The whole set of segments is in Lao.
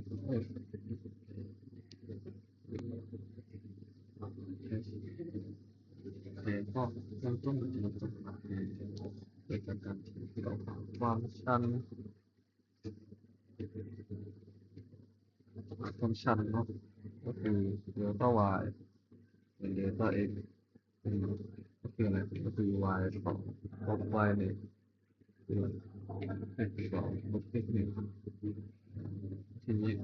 F ໂອເຄ ກໍເລີ່ມຕົ້ນທີ່ຈະມາເປັນເປັນການທີ່ເຮົາຟັງຊັນ ຟັງຊັນເນາະ ກໍຄື delta y ເປັນ delta x ອືມ ກໍຄືອະໄລ? ກໍຄື y ສອງ ລົບ y ໜຶ່ງ x ສອງ ລົບ x ໜຶ່ງ ທີນີ້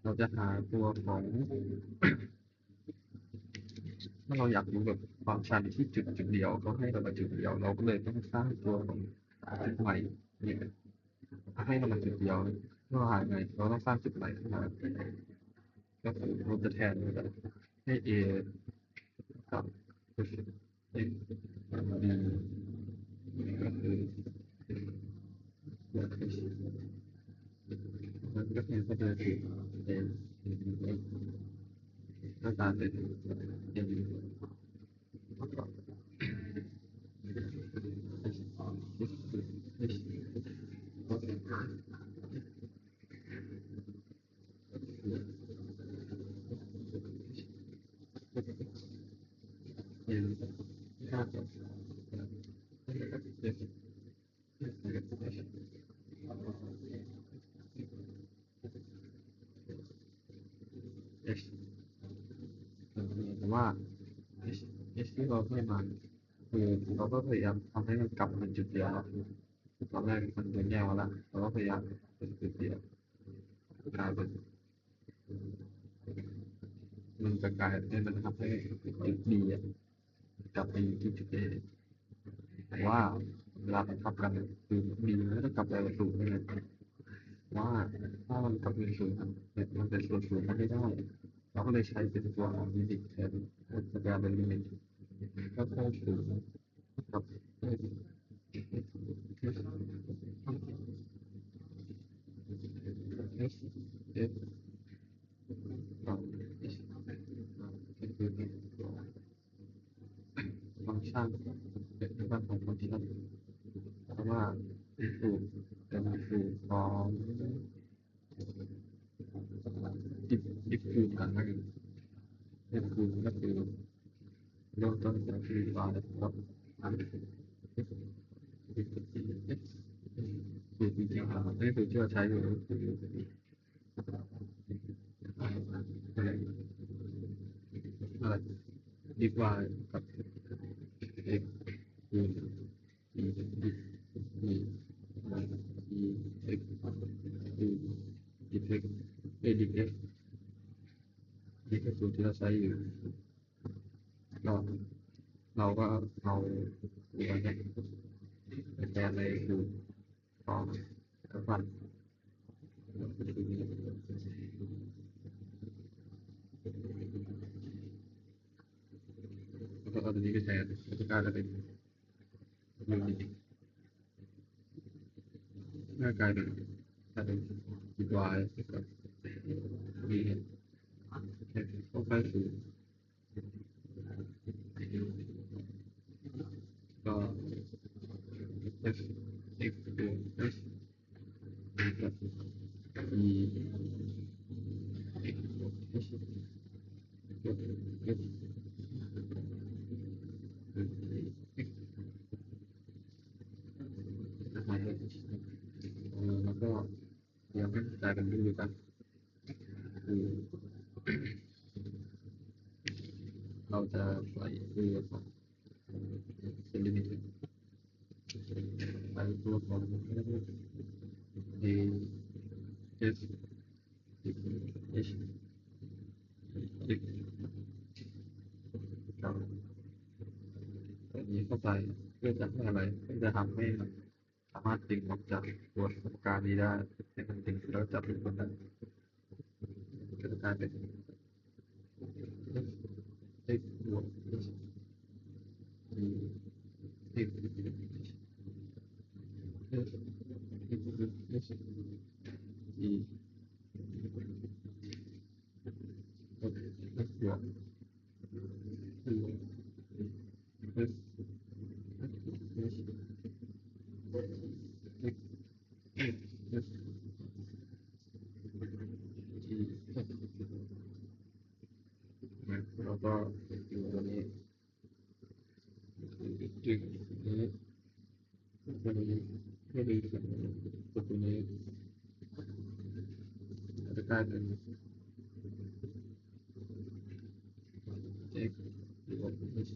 ເຮົາຈະຫາຕົວຂອງ ຖ້າເຮົາຢາກຮູ້ແບບຟັງຊັນທີ່ຈຸດຈຸດດຽວ ເຂົາໃຫ້ເຮົາມາຈຸດດຽວ ເຮົາກໍເລີຍຕ້ອງສ້າງຕົວຂອງຈຸດໃໝ່ນີ້ ໃຫ້ເຮົາມາຈຸດດຽວ ເຮົາຫາໄງ? ເຮົາຕ້ອງສ້າງຈຸດໃໝ່ຂຶ້ນມາ ກໍຄືເຮົາຈະແທນໃຫ້ A ກັບ x ແລະ b ກໍຄື x ແລະ x ມັນກໍແທນເຂົ້າໄປຄື A x ກໍກາຍເປັນ A ແລ້ວກໍ x x x ว่า h ที่เราให้มา คือเราก็พยายามทำให้มันกลับมาเป็นจุดเดียวเนาะ ตอนแรกมันโดนแยกมาแล้ว เราก็พยายามเป็นจุดเดียว กลายเป็น มันจะกลายเป็น มันทำให้จุด B อะ กลับไปอยู่ที่จุด A แต่ว่าเวลามันทับกันอะ คือ B มันก็จะกลับไปเป็นศูนย์นั่นแหละ ว่าถ้ามันกลับเป็นศูนย์อะ มันเป็นส่วนศูนย์มันไม่ได้ เราก็เลยใช้เป็นตัวของ limit แทน มันจะกลายเป็น limit ก็เท่าศูนย์ กับ x x f ฟังก์ชันเป็นรูปแบบของฟังก์ชัน เพราะว่า input เป็น input ของ if if คือฐานนั่นเอง if คือก็คือเริ่มต้นจากที่ y ครับ คือจริงๆ อันนี้คือที่เราใช้อยู่ก็คืออะไร อะไร if y กับ x คือ e e e e x e x a d x นี่คือสูตรที่เราใช้อยู่ ก็เราก็เอาตัวเนี้ยไปแทนในสูตรของ แล้วก็เอาตัวนี้ไปแทน ก็จะกลายเป็น ยูนิต ก็กลายเป็น กลายเป็น y กับ b เนี่ย x ก็ใกล้ศูนย์ ก็ f x บวก h กับ e x บวก h บวก h คือ x นะครับ เออ แล้วก็เดี๋ยวให้มันกลายเป็นรูปกัน คือ เราจะใส่ตัวของ เป็น limit ใส่ตัวของ a s h x ครับ อันนี้เข้าไปเพื่อจะให้อะไร เพื่อจะทำให้มันสามารถดึงออกจากตัวสมการนี้ได้ ให้มันดึงแล้วจับเป็นคนได้ ກໍຈະກາຍເປັນ x ບວກ x ແລ້ວກໍຕົວນີ້ ດຶງນີ້ ຕົວນີ້ ຕົວນີ້ ຕົວນີ້ ແລ້ວກໍກາຍເປັນ x ບວກ x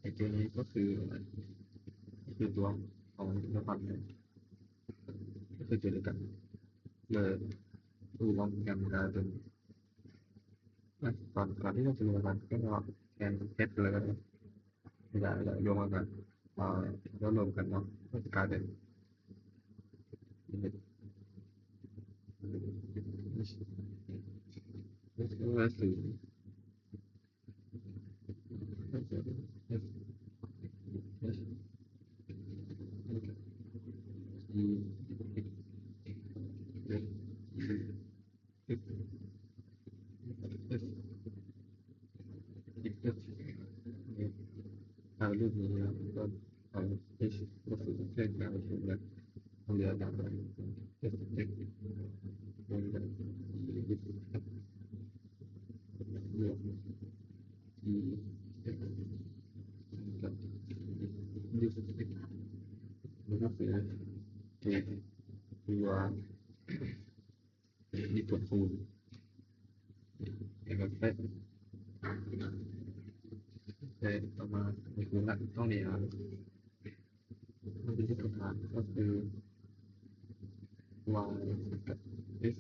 ໄອ້ຕົວນີ້ກໍຄື ກໍຄືຕົວຂອງນະພັດ ກໍຄືຕົວດຽວກັນ ແລ້ວລວມກັນກາຍເປັນ ອ່ະ ກ່ອນ ກ່ອນທີ່ເຮົາຈະລວມກັນ ກໍແທນ ເຮັດ ແລ້ວກໍ ແລ້ວລວມກັນ ເອີ ລວມກັນເນາະ ມັນຈະກາຍເປັນ ເອົາຮູບນີ້ແລ້ວກໍເອົາ x ກໍຄືເສັ້ນກາງຂອງມັນ ເອົາເຫຼືອຕາມ x ບວກ e x ກັບ x ມັນກໍຄືຕົວ ມີຕົວຄູນ ແລ້ວກໍເປັນ ແລ້ວຕໍ່ມາ ນີ້ຄືຫຼັກຕ້ອງນີ້ ມັນເປັນເອກະພາບ ກໍຄື y ກັບ x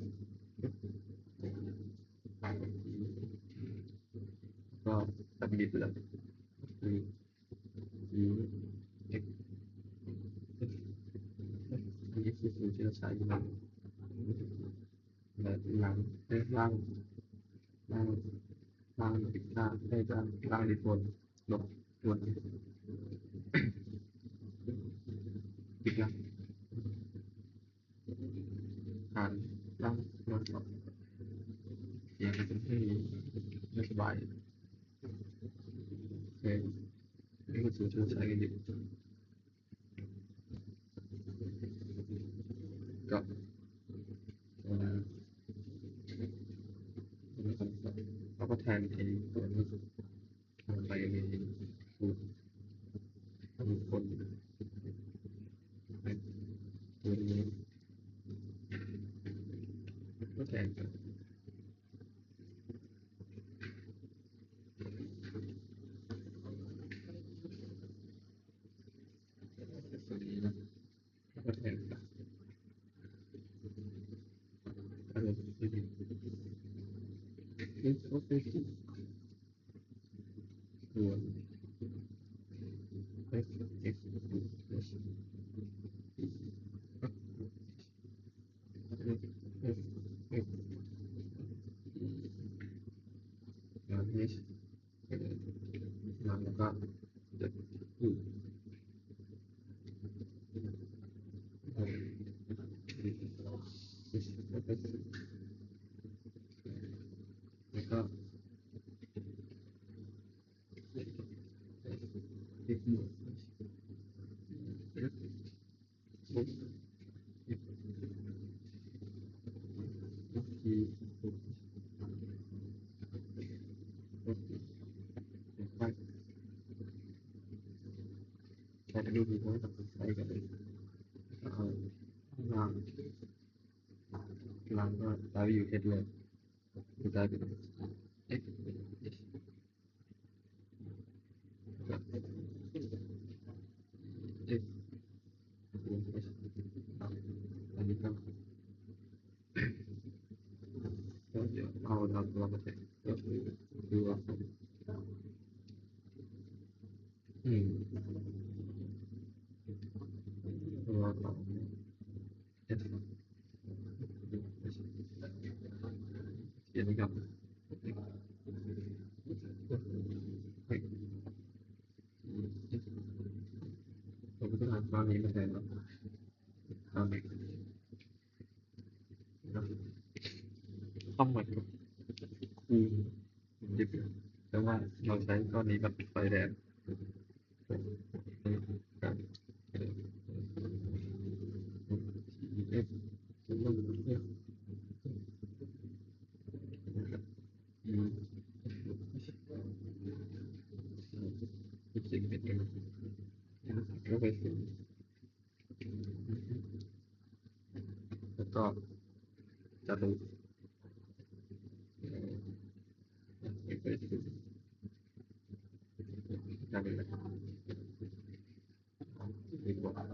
ກໍຕັດດິບແລ້ວ ຄື x ອັນນີ້ຄືສູດທີ່ເຮົາໃຊ້ຢູ່ ແລ້ວຫຼັງ ເອີ ຫຼັງ ຫຼັງ ຫຼັງ ຫຼັງ ຫຼັງ ຫຼັງ ລົບ ລົບ ອີກແລ້ວ ຫານຫຼັງ ລົບ ອອກ ຢ່າງນັ້ນເປັນເລື່ອງທີ່ສະບາຍ ໂອເຄ ນີ້ຄືສູດທີ່ເຮົາໃຊ້ກັນຢູ່ ກໍ ເອີ ເຮົາກໍແທນໄອ້ຕົວນີ້ ໄປໃນຮູບ ຮູບຄົນ ເປັນຕົວນີ້ ກໍແທນໄປ ຕົວນີ້ນະ ກໍແທນໄປ ເອີ ຕົວນີ້ x ຕົວ x x x x x ແລ້ວກໍ ແລ້ວກໍ ໃສ່ກະດູກນີ້ ໃສ່ກັນເລີຍ ເອົາວາງ. ດາວິວເຮັດເລີຍ ກະຈາຍເປັນ x x ອັນນີ້ກໍ ກໍດຽວເອົາດາວຕົວມາແທນ ກໍຄື ຄືວ່າ ອືມ ເພາະວ່າ ຕ້ອງເໝືອນກັບ ແຕ່ວ່າເຮົາໃຊ້ຕອນນີ້ມັນໄຟແດງ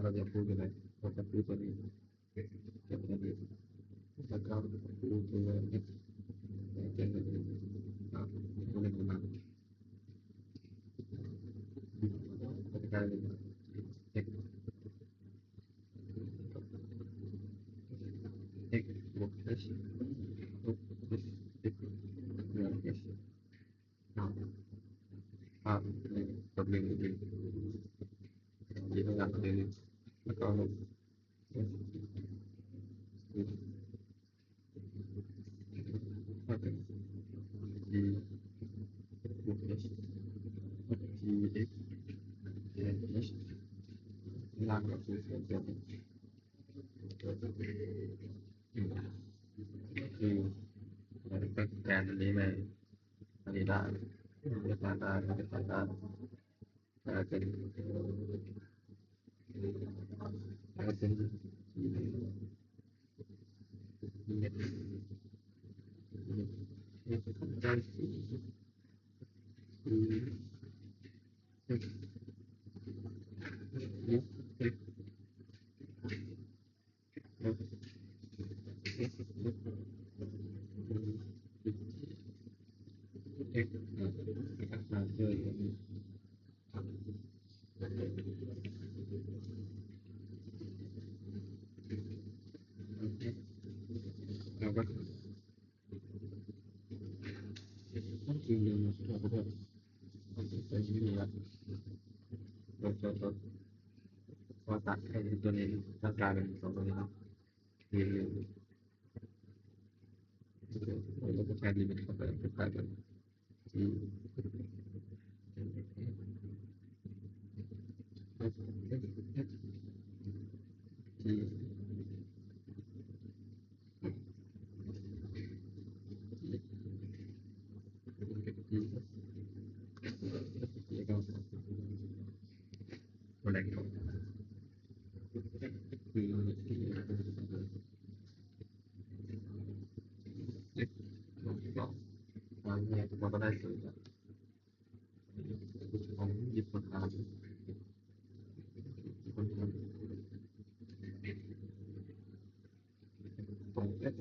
ແລ້ວກໍຈະລົງ ເຮົາຈະປູຕົວນີ້ ແລ້ວກໍປູຕົວນີ້ ແລ້ວກໍ x ບວກ h ລົບ h x ບວກ h ເອົາ ເອົາ ເອົາ ເອົາ ເອົາ ແລ້ວກໍລົບ ແທນອັນນີ້ແມ່ນ ອັນນີ້ໄດ້ ເປັນໄປໄດ້ ເປັນໄປໄດ້ ກໍຕັດໃຫ້ຕົວນີ້ ມັນກາຍເປັນສອງຕົວນີ້ເນາະ ແລ້ວກໍໃຊ້ລິມິດເຂົ້າໄປ ເປັນໄປແບບ ຕົງເປັດ